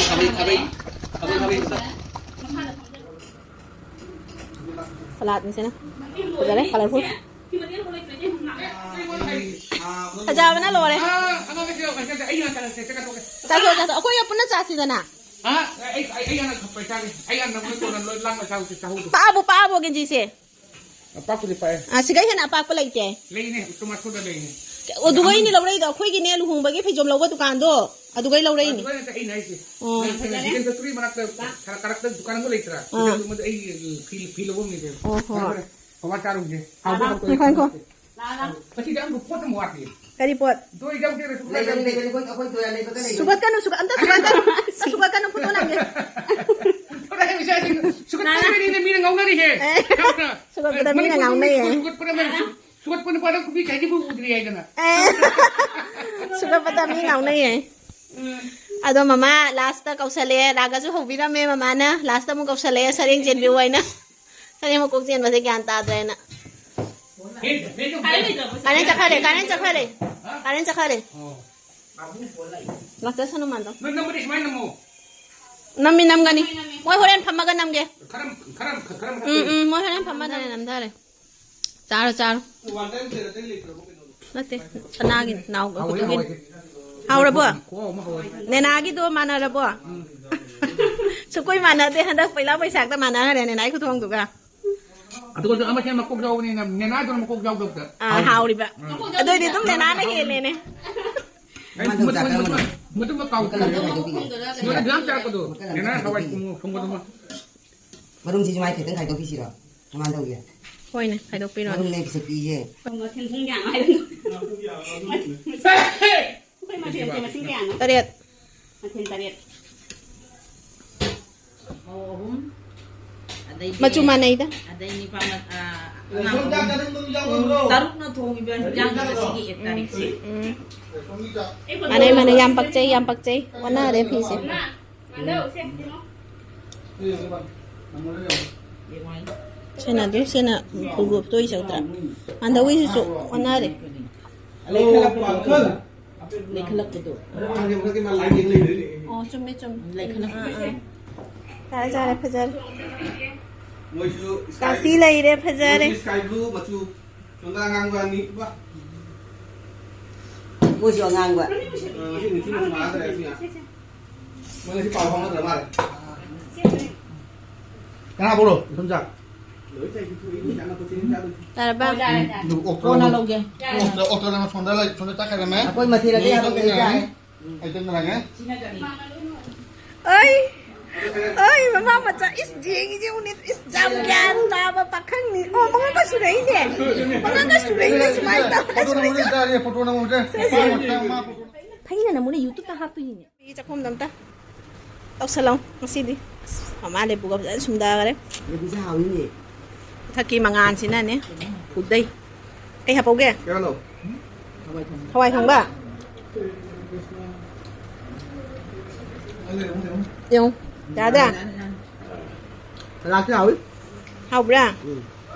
ꯈꯥꯕꯩ, ꯈꯥꯕꯩ, ꯈꯥꯕꯩ, ꯈꯥꯕꯩ꯫ Saladꯅꯤꯁꯤꯅ꯫ ꯐꯖꯔꯦ, colourful꯫ ꯐꯖꯕꯅ ꯂꯣꯏꯔꯦ꯫ ꯆꯥꯊꯣꯛ, ꯆꯥꯊꯣꯛ꯫ ꯑꯩꯈꯣꯏꯒ ꯄꯨꯟꯅ ꯆꯥꯁꯤꯗꯅ꯫ ꯑ, ꯑꯩ, ꯑꯩ, ꯑꯩ ꯍꯥꯟꯅ ꯈꯞꯄ ꯆꯥꯒꯦ꯫ ꯑꯩ ꯍꯥꯟꯅ ꯅꯪꯉꯣꯟꯗ ꯀꯣꯟꯅ ꯂꯣꯏ ꯂꯥꯡꯅ ꯆꯥꯍꯧꯁꯦ, ꯆꯥꯍꯧꯗꯣ꯫ ꯄꯥꯛꯑꯕꯣ, ꯄꯥꯛꯑꯕꯣ ꯒꯦꯟꯖꯤꯁꯦ? ꯑꯄꯥꯛꯄꯗꯤ ꯄꯥꯛꯑꯦ꯫ ꯑ, ꯁꯤꯒ ꯍꯦꯟꯅ ꯑꯄꯥꯛꯄ ꯂꯩꯇꯦ? ꯂꯩꯅꯦ, ꯎꯇꯨꯝ ꯑꯁꯣꯗ ꯂꯩꯅꯦ꯫ ꯑꯗꯨꯒꯩꯅꯦ ꯂꯧꯔꯛꯏꯗꯣ, ꯑꯩꯈꯣꯏꯒꯤꯅꯦ ꯂꯨꯍꯣꯡꯕꯒꯤ ꯐꯩꯖꯣꯝ ꯂꯧꯕ ꯗꯨꯀꯥꯟꯗꯣ, ꯑꯗꯨꯒꯩ ꯂꯧꯔꯛꯏꯅꯦ꯫ ꯑꯗꯨꯒ ꯅꯠꯇꯦ ꯑꯩꯅ ꯍꯥꯏꯁꯦ꯫ ꯑꯣ꯫ ꯅꯪ ꯍꯌꯦꯡ ꯆꯤꯛꯀꯟ ꯐꯦꯛꯇꯣꯔꯤ ꯃꯅꯥꯛꯇ ꯈꯔ ꯀꯥꯔꯛꯇ ꯗꯨꯀꯥꯟ ꯑꯃ ꯂꯩꯇ꯭ꯔꯥ? ꯑꯥ꯫ ꯑꯗꯨ ꯑꯩ ꯐꯤ, ꯐꯤ ꯂꯧꯐꯝꯅꯤꯗ꯫ ꯑꯣ, ꯍꯣꯏ꯫ ꯐꯔꯦ, ꯐꯔꯦ꯫ ꯃꯃꯥ ꯆꯥꯔꯨꯁꯦ꯫ ꯍꯥꯎꯕ ꯍꯥꯎꯇꯕ ꯉꯥꯏꯈꯣ, ꯉꯥꯏꯈꯣ꯫ ꯉꯁꯤꯗꯤ ꯑꯃꯨꯛ ꯄꯣꯠ ꯑꯃ ꯋꯥꯠꯂꯤ꯫ ꯀꯔꯤ ꯄꯣꯠ? ꯗꯣꯏ ꯌꯥꯎꯗꯦ, ꯔꯁꯒꯨꯜꯂꯥ ꯂꯩ, ꯂꯩ, ꯌꯥꯎꯗꯦ꯫ ꯂꯩ, ꯂꯩ, ꯑꯩꯈꯣꯏ, ꯑꯩꯈꯣꯏ ꯗꯣꯏ ꯂꯩꯕꯒ ꯂꯩ꯫ ꯁꯨꯒꯠꯀꯅꯨ, ꯁꯨꯒꯠ-, ꯑꯝꯇ ꯁꯨꯒꯠꯀꯅꯨ, ꯁꯨꯒꯠꯀꯅꯨ, ꯐꯣꯇꯣ ꯅꯝꯒꯦ꯫ ꯐꯣꯇꯣ ꯅꯝꯒꯦ, ꯁꯨꯒꯠꯀꯅꯨ, ꯁꯨꯒꯠꯀꯅꯨ, ꯃꯤꯅ ꯉꯥꯎꯅꯔꯤꯍꯦ꯫ ꯑꯦ, ꯈꯪꯕ꯭ꯔꯥ? ꯁꯨꯒꯠꯄꯗ ꯃꯤꯅ ꯃꯅꯤꯄꯨꯔ ꯉꯥꯎꯅꯩꯌꯦ꯫ ꯁꯨꯒꯠꯄꯗ ꯃꯤꯅ ꯁꯨ-, ꯁꯨꯒꯠꯄ ꯅꯨꯄꯥꯗ ꯈꯨꯕꯤ ꯀꯥꯏꯗꯤ ꯎꯗ꯭ꯔꯤ ꯍꯥꯏꯗꯅ꯫ ꯑꯦ, ꯁꯨꯒꯠꯄꯗ ꯃꯤ ꯉꯥꯎꯅꯩꯌꯦ꯫ ꯎꯝ꯫ ꯑꯗꯣ ꯃꯃꯥ lastꯇ ꯀꯧꯁꯜꯂꯛꯑꯦ, ꯔꯥꯒꯁꯨ ꯍꯧꯕꯤꯔꯝꯃꯦ ꯃꯃꯥꯅ, lastꯇ ꯑꯃꯨꯛ ꯀꯧꯁꯜꯂꯛꯑꯦ, ꯁꯔꯦꯡ ꯆꯦꯟꯕꯤꯌꯨ ꯍꯥꯏꯅ꯫ ꯁꯔꯦꯡ ꯃꯀꯣꯛ ꯆꯦꯟꯕꯁꯦ ꯒ꯭ꯌꯥꯟ ꯇꯥꯗ꯭ꯔꯦꯅ꯫ ꯀꯥꯔꯦꯟ ꯆꯠꯈ꯭ꯔꯦ, ꯀꯥꯔꯦꯟ ꯆꯠꯈ꯭ꯔꯦ꯫ ꯀꯥꯔꯦꯟ ꯆꯠꯈ꯭ꯔꯦ꯫ ꯂꯥꯛꯆꯁꯅꯨ ꯃꯥꯗꯣ꯫ ꯅꯣꯏ ꯅꯝꯕꯗꯤ ꯁꯨꯃꯥꯏꯅ ꯅꯝꯃꯣ꯫ ꯅꯝꯃꯤ, ꯅꯝꯒꯅꯤ꯫ ꯃꯣꯏ ꯍꯣꯔꯦꯟ ꯐꯝꯃꯒ ꯅꯝꯒꯦ꯫ ꯈꯔ, ꯈꯔ, ꯈꯔ ꯎꯝ, ꯎꯝ, ꯃꯣꯏ ꯍꯣꯔꯦꯟ ꯐꯝꯃꯒ ꯅꯝꯊꯔꯦ꯫ ꯆꯥꯔꯣ, ꯆꯥꯔꯣ꯫ ꯅꯠꯇꯦ, ꯁꯅꯥꯒꯤ ꯅꯥꯎ-, ꯍꯥꯎꯋꯦ, ꯈꯨꯇꯣꯛꯀꯤꯅꯤ꯫ ꯍꯥꯎꯋꯦ꯫ ꯍꯥꯎꯔꯕꯣ? ꯈꯨꯍꯥꯎ ꯑꯃ ꯍꯥꯎꯋꯦ꯫ ꯅꯦꯅꯥꯒꯤꯗꯣ ꯃꯥꯟꯅꯔꯕꯣ? ꯎꯝ꯫ ꯁꯨꯛꯀꯨꯏ ꯃꯥꯟꯅꯗꯦ, ꯍꯟꯗꯛ ꯄꯩꯂꯥ ꯕꯩꯁꯥꯈꯇ ꯃꯥꯟꯅꯈ꯭ꯔꯦ ꯅꯦꯅꯥꯒꯤ ꯈꯨꯊꯣꯡꯗꯨꯒ꯫ ꯑꯗꯨꯒ ꯑꯃ ꯁꯦꯝ ꯃꯀꯣꯛ ꯌꯥꯎꯕꯅꯤꯅ ꯅꯦꯅꯥꯗꯨꯅ ꯃꯀꯣꯛ ꯌꯥꯎꯗꯕꯗ꯫ ꯑꯥ, ꯍꯥꯎꯔꯤꯕ꯫ ꯑꯗꯨꯏꯗꯤ ꯑꯗꯨꯝ ꯅꯦꯅꯥꯅ ꯍꯦꯜꯂꯦꯅꯦ꯫ ꯑꯩ ꯃꯗꯨ ꯃꯗꯨ ꯆꯥꯗꯕꯅꯤ꯫ ꯃꯗꯨ ꯃꯗꯨ ꯃꯗꯨ ꯃꯗꯨ ꯀꯥꯎꯗꯦ꯫ ꯃꯀꯟ ꯑꯃ ꯀꯩꯗꯧꯕꯤꯒꯦ? ꯃꯗꯨ ꯌꯥꯝ ꯆꯥꯔꯛꯄꯗꯣ꯫ ꯃꯀꯟ ꯑꯃ ꯅꯦꯅꯥ ꯍꯋꯥꯏ ꯀꯩꯗꯧꯕꯤꯒꯦ? ꯊꯣꯡꯕ-, ꯊꯣꯡꯕꯗꯨꯃ꯫ ꯃꯔꯨꯝꯁꯤꯁꯨ ꯃꯥꯏ ꯈꯤꯇꯪ ꯈꯥꯏꯗꯣꯛꯄꯤꯁꯤꯔꯣ? ꯀꯃꯥꯏꯅ ꯇꯧꯒꯦ? ꯍꯣꯏꯅꯦ, ꯈꯥꯏꯗꯣꯛꯄꯤꯔꯣꯅꯦ꯫ ꯃꯔꯨꯝꯅꯦ ꯄꯤꯁꯛ ꯄꯤꯁꯦ꯫ ꯃꯊꯦꯜ ꯄꯨꯡ ꯀꯌꯥ ꯍꯥꯏꯗꯣꯏꯅꯣ? ꯑꯩꯈꯣꯏ ꯃꯊꯦꯜꯁꯦ ꯃꯁꯤꯡ ꯀꯌꯥꯅꯣ? ꯇꯔꯦꯠ꯫ ꯃꯊꯦꯜ ꯇꯔꯦꯠ꯫ ꯃꯧ ꯑꯍꯨꯝ, ꯃꯆꯨ ꯃꯥꯟꯅꯩꯗ꯫ ꯑꯗꯩ ꯅꯤꯄꯥ ꯃ-, ꯑ, ꯑꯉꯥꯡ ꯑꯍꯨꯝ, ꯇꯔꯨꯛꯅ ꯊꯣꯡꯉꯤꯕ ꯍꯤꯟꯖꯥꯡꯁꯦ ꯉꯁꯤꯒꯤ ꯑꯦꯛ ꯇꯥꯔꯤꯛꯁꯦ꯫ ꯎꯝ꯫ ꯃꯥꯟꯅꯩ, ꯃꯥꯟꯅꯩ꯫ ꯌꯥꯝ ꯄꯛꯆꯩ, ꯌꯥꯝ ꯄꯛꯆꯩ꯫ ꯑꯣꯟꯅꯔꯦ ꯐꯤꯁꯦ꯫ ꯁꯤꯅ ꯑꯗꯨꯝ, ꯁꯤꯅ ꯈꯨꯔꯒꯨꯞꯇꯣ ꯑꯣꯏꯖꯧꯗ꯭ꯔꯥ? ꯃꯥꯟꯗꯧꯒꯤꯁꯤꯁꯨ ꯑꯣꯟꯅꯔꯦ꯫ ꯂꯩꯈꯠꯂꯛꯄꯗꯣ꯫ ꯑꯣ, ꯆꯨꯝꯃꯦ, ꯆꯨꯝꯃꯦ꯫ ꯂꯩꯈꯠꯂꯛꯄꯗꯣ꯫ ꯑꯥ, ꯑꯥ꯫ ꯆꯥꯔꯦ, ꯆꯥꯔꯦ, ꯐꯖꯔꯦ꯫ ꯃꯣꯏꯁꯨ ꯁ꯭ꯀꯥꯏ ꯀꯥꯁꯤ ꯂꯩꯔꯦ, ꯐꯖꯔꯦ꯫ ꯃꯣꯏꯁꯨ ꯁ꯭ꯀꯥꯏ ꯕ꯭ꯂꯨ ꯃꯆꯨ꯫ ꯁꯣꯝꯗ ꯑꯉꯥꯡꯕ ꯑꯅꯤ꯫ ꯋꯥ꯫ ꯃꯣꯏꯁꯨ ꯑꯉꯥꯡꯕ꯫ ꯑ, ꯉꯁꯤ ꯅꯨꯡꯊꯤꯜ ꯃꯆꯨ ꯉꯥꯛꯇ ꯂꯩꯔꯦ ꯁꯤ ꯉꯥꯛ꯫ ꯃꯣꯏ ꯉꯁꯤ ꯄꯥꯎ ꯐꯥꯎꯅꯗ꯭ꯔ ꯃꯥꯜꯂꯦ꯫ ꯀꯅꯥ ꯄꯣꯔꯣ? ꯏꯊꯣꯝꯆꯥ꯫ ꯇꯥꯔꯕ? ꯑꯗꯨ ꯑꯣꯛꯇꯣ ꯀꯣꯟꯅ ꯑꯃ ꯂꯧꯒꯦ꯫ ꯑꯣꯛꯇꯣ, ꯑꯣꯛꯇꯣ ꯑꯃ ꯁꯣꯝꯗ ꯂꯩ, ꯁꯣꯝꯗ ꯆꯠꯈ꯭ꯔꯦꯃꯦ꯫ ꯑꯩꯈꯣꯏ ꯃꯊꯦꯜ ꯑꯇꯩ ꯍꯥꯞꯄꯛꯀꯅꯤ ꯆꯥꯔꯦ꯫ ꯑꯩ ꯇꯪ ꯂꯥꯛꯑꯦ꯫ ꯑꯩ, ꯑꯩ, ꯃꯃꯥ ꯃꯆꯥ, ꯏꯁ, ꯌꯦꯡꯉꯤ, ꯌꯦꯡꯉꯨꯅꯦ, ꯏꯁ, ꯌꯥꯝ ꯒ꯭ꯌꯥꯟ ꯇꯥꯕ ꯄꯥꯈꯪꯅꯤ꯫ ꯑꯣ, ꯃꯉꯛꯀ ꯁꯨꯔꯛꯏꯅꯦ꯫ ꯃꯉꯛꯀ ꯁꯨꯔꯛꯏꯅꯦ, ꯁꯨꯃꯥꯏꯅ ꯇꯧ꯫ ꯐꯣꯇꯣ ꯅꯝꯍꯧꯁꯦ, ꯏꯆꯥꯁꯦ, ꯐꯣꯇꯣ ꯅꯝꯍꯧꯁꯦ꯫ ꯁꯦ, ꯁꯦ꯫ ꯃꯥ ꯐꯣꯇꯣ꯫ ꯐꯩꯅ ꯅꯃꯨꯅ YouTube-ꯇ ꯍꯥꯞꯇꯣꯏꯅꯤꯅꯦ꯫ ꯆꯥꯛꯈꯣꯝꯗ ꯑꯝꯇ ꯇꯧꯁꯜꯂꯣ ꯉꯁꯤꯗꯤ꯫ ꯑꯁ, ꯃꯃꯥ ꯂꯦꯕꯨꯒ ꯐꯖꯅ ꯁꯨꯝꯊꯈꯔꯦ꯫ ꯂꯦꯕꯨꯁꯦ ꯍꯥꯎꯋꯤꯅꯦ꯫ ꯃꯊꯛꯀꯤ ꯃꯉꯥꯜꯁꯤꯅꯅꯦ ꯄꯨꯗꯩ꯫ ꯀꯩ ꯍꯥꯞꯄꯧꯒꯦ? ꯀꯩꯅꯣ? ꯍꯋꯥꯏ ꯊꯣꯡꯕ꯫ ꯌꯦꯡꯉꯨ, ꯌꯥꯗ꯭ꯔꯥ? ꯁꯂꯥꯗꯁꯨ ꯍꯥꯎꯋꯤ꯫ ꯍꯥꯎꯕ꯭ꯔꯥ? ꯎꯝ꯫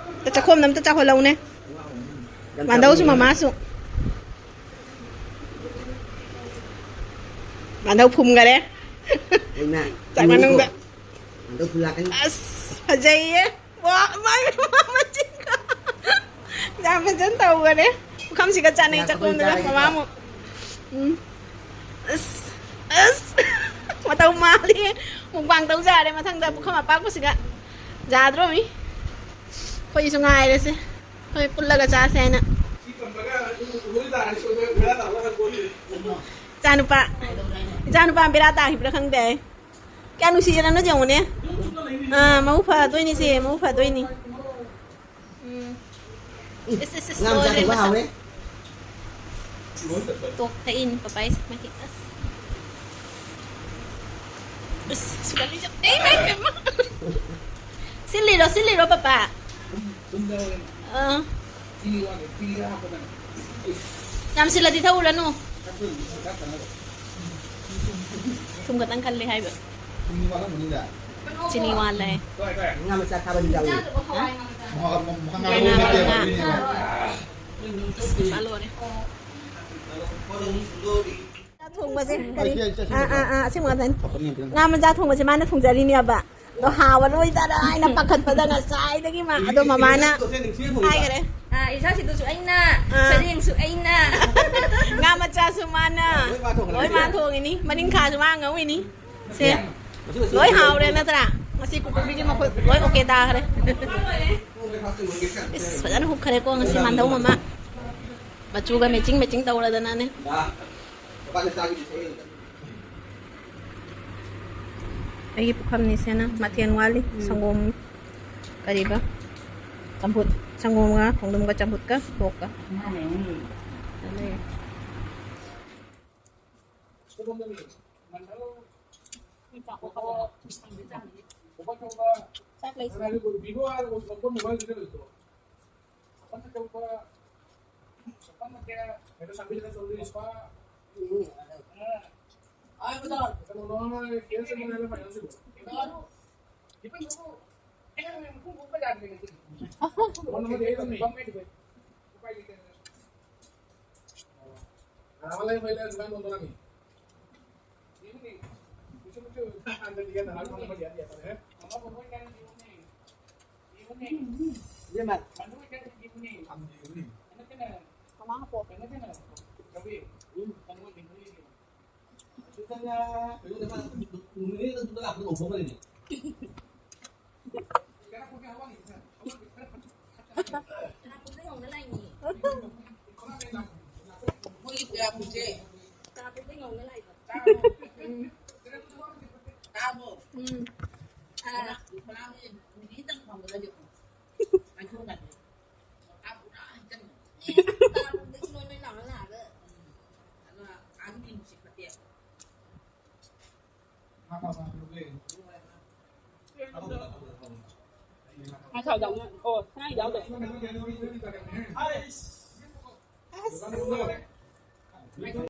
ꯆꯥꯛꯈꯣꯝꯗ ꯑꯝꯇ ꯆꯥꯎꯍꯜꯂꯧꯅꯦ꯫ ꯌꯥꯝ ꯃꯥꯟꯗꯧꯁꯨ ꯆꯥꯎꯍꯜꯂꯧꯅꯦ꯫ ꯃꯃꯥꯁꯨ꯫ ꯃꯥꯟꯗꯧ ꯐꯨꯝꯈꯔꯦ꯫ ꯍꯩꯃꯥ, ꯆꯥꯛ ꯐꯨꯝꯃꯤꯀꯣ꯫ ꯃꯅꯨꯡꯗ꯫ ꯃꯥꯟꯗꯧ ꯐꯨꯜꯂꯛꯀꯅꯤ꯫ ꯑꯁ, ꯐꯖꯩꯌꯦ꯫ ꯋꯥ, ꯃꯥꯏ ꯃꯆꯤꯟꯒ꯫ ꯌꯥꯝ ꯐꯖꯅ ꯇꯧꯈꯔꯦ꯫ ꯄꯨꯈꯝꯁꯤꯒ ꯆꯥꯅꯩ ꯂꯥꯛꯄꯗ ꯆꯥꯛꯈꯨꯝꯗꯨꯒ ꯆꯥꯔꯒꯦꯀꯣ꯫ ꯃꯃꯥ ꯑꯃꯨꯛ꯫ ꯎꯝ꯫ ꯑꯁ, ꯑꯁ꯫ ꯃꯇꯧ ꯃꯥꯜꯂꯤ꯫ ꯃꯨꯛꯕꯥꯡ ꯇꯧꯖꯔꯦ ꯃꯊꯪꯗ ꯄꯨꯈꯝ ꯑꯄꯥꯛꯄꯁꯤꯒ꯫ ꯌꯥꯗ꯭ꯔꯣ ꯃꯤ? ꯑꯩꯈꯣꯏꯁꯨ ꯉꯥꯏꯔꯁꯦ꯫ ꯑꯩꯈꯣꯏ ꯄꯨꯜꯂꯒ ꯆꯥꯁꯦ ꯍꯥꯏꯅ꯫ ꯏꯆꯥꯅꯨꯄꯥ, ꯏꯆꯥꯅꯨꯄꯥ ꯕꯦꯔꯥ ꯇꯥꯈꯤꯕ꯭ꯔꯥ ꯈꯪꯗꯦ꯫ ꯀꯌꯥ ꯅꯨꯡꯁꯤꯖꯅꯅꯣ ꯌꯦꯡꯉꯨꯅꯦ꯫ ꯑꯥ, ꯃꯕꯨꯛ ꯐꯗꯣꯏꯅꯤ ꯁꯦ, ꯃꯕꯨꯛ ꯐꯗꯣꯏꯅꯤ꯫ ꯎꯝ꯫ ꯏꯁ, ꯏꯁ, ꯏꯁ, ꯉꯥ ꯃꯆꯥ ꯂꯣꯏꯔꯦ, ꯊꯣꯡꯕ ꯃꯁꯛ꯫ ꯍꯥꯎꯋꯦ꯫ ꯇꯣꯛ ꯊꯛꯏꯅꯤ ꯄꯄꯥꯏꯁꯦ ꯃꯍꯤ꯫ ꯑꯁ꯫ ꯑꯁ, ꯁꯨꯒꯠꯂꯤꯁꯦ꯫ ꯑꯦ, ꯏꯃꯥꯏ ꯄꯦꯝꯃ꯫ ꯁꯤꯜꯂꯤꯔꯣ, ꯁꯤꯜꯂꯤꯔꯣ, ꯄꯄꯥ? ꯑꯥ꯫ ꯌꯥꯝ ꯁꯤꯜꯂꯗꯤ ꯊꯛꯎꯔꯅꯨ꯫ ꯊꯨꯝ ꯈꯛꯇꯪ ꯈꯜꯂꯦ ꯍꯥꯏꯕ꯫ ꯆꯤꯅꯤ ꯋꯥꯠꯂꯦ꯫ ꯉꯥ ꯃꯆꯥ ꯊꯥꯕꯗꯤ ꯌꯥꯎꯏ꯫ ꯍꯥ? ꯉꯥ, ꯉꯥ, ꯉꯥ꯫ ꯂꯣꯏꯔꯦ꯫ ꯊꯣꯡꯕꯁꯦ ꯀꯔꯤ? ꯑꯥ, ꯑꯥ, ꯑꯥ, ꯑꯁꯦꯡꯕ ꯉꯥꯛꯇꯅꯤ꯫ ꯉꯥ ꯃꯆꯥ ꯊꯣꯡꯕꯁꯦ ꯃꯥꯅ ꯊꯣꯡꯖꯔꯤꯅꯦꯕ꯫ ꯑꯗꯣ ꯍꯥꯎꯔꯔꯣꯏꯗ꯭ꯔꯥ ꯍꯥꯏꯅ ꯄꯥꯈꯠꯄꯗ ꯉꯁꯥꯏꯗꯒꯤ ꯃꯥ, ꯑꯗꯣ ꯃꯃꯥꯅ ꯍꯥꯏꯈꯔꯦ꯫ ꯑꯥ, ꯏꯁꯥꯁꯤꯗꯁꯨ ꯑꯩꯅ, ꯑꯥ꯫ ꯁꯔꯦꯡꯁꯨ ꯑꯩꯅ꯫ ꯉꯥ ꯃꯆꯥꯁꯨ ꯃꯥꯅ꯫ ꯂꯣꯏ ꯃꯥ ꯊꯣꯡꯉꯤꯅꯤ꯫ ꯂꯣꯏ ꯃꯥ ꯊꯣꯡꯉꯤꯅꯤ꯫ ꯃꯅꯤꯡꯈꯥꯁꯨ ꯃꯥ ꯉꯧꯏꯅꯤ꯫ ꯁꯦ꯫ ꯂꯣꯏ ꯍꯥꯎꯔꯦ ꯅꯠꯇ꯭ꯔꯥ? ꯉꯁꯤ ꯀꯨꯀꯨꯕꯤꯒꯤ ꯃꯈꯣꯏ ꯂꯣꯏ okay ꯇꯥꯈ꯭ꯔꯦ꯫ ꯏꯁ, ꯐꯖꯅ ꯍꯨꯛꯈ꯭ꯔꯦꯀꯣ ꯉꯁꯤ ꯃꯥꯟꯗꯧ ꯃꯃꯥ꯫ ꯃꯆꯨꯒ matching matching ꯇꯧꯔꯗꯅꯅꯦ꯫ ꯑꯩꯒꯤ ꯄꯨꯈꯝꯅꯤꯁꯦꯅ ꯃꯊꯦꯜ ꯋꯥꯠꯂꯤ꯫ ꯎꯝ꯫ ꯁꯪꯒꯣꯝ, ꯀꯔꯤꯕ? ꯆꯝꯐꯨꯠ꯫ ꯁꯪꯒꯣꯝꯒ, ꯈꯣꯡꯗ꯭ꯔꯨꯝꯒ, ꯆꯝꯐꯨꯠꯀ, ꯁꯣꯛꯀ꯫ ꯃꯥꯅꯦ꯫ ꯆꯥꯛ ꯂꯩꯁꯤꯔ? ꯃꯣꯏꯒꯤ ꯄꯨꯌꯥꯄꯨꯁꯦ꯫ ꯇꯥꯕ꯭ꯔꯣ? ꯎꯝ꯫ ꯑꯥ, ꯐꯅꯥꯝꯅꯦ, ꯅꯨꯃꯤꯠ ꯈꯤꯇꯪ ꯐꯪꯕꯗ ꯌꯦꯡꯉꯣ꯫ ꯃꯥꯏꯊꯣꯡꯒꯁꯦ꯫ ꯑꯥ, ꯄꯨꯔꯥ ꯍꯩꯖꯟꯕ꯫ ꯑꯥ, ꯄꯨꯡꯗꯒꯤ ꯅꯣꯏ ꯅꯣꯏ ꯂꯥꯎꯔ ꯂꯥꯛꯑꯒ꯫ ꯎꯝ꯫ ꯑꯗꯨꯅ ꯑꯥꯒꯤ ꯃꯤ ꯅꯨꯡꯁꯤꯠ ꯐꯠꯇꯦ꯫ ꯉꯥ ꯐꯥꯕ ꯍꯥꯏꯕꯗꯨ ꯂꯩꯔꯦ꯫ ꯍꯥꯎꯕꯗ, ꯍꯥꯎꯕꯗ, ꯍꯥꯎꯕꯗ꯫ ꯉꯁꯥꯏꯗ ꯑꯃꯨꯛ ꯑꯣ ꯁꯅꯥꯒꯤ ꯌꯥꯎꯗꯣ꯫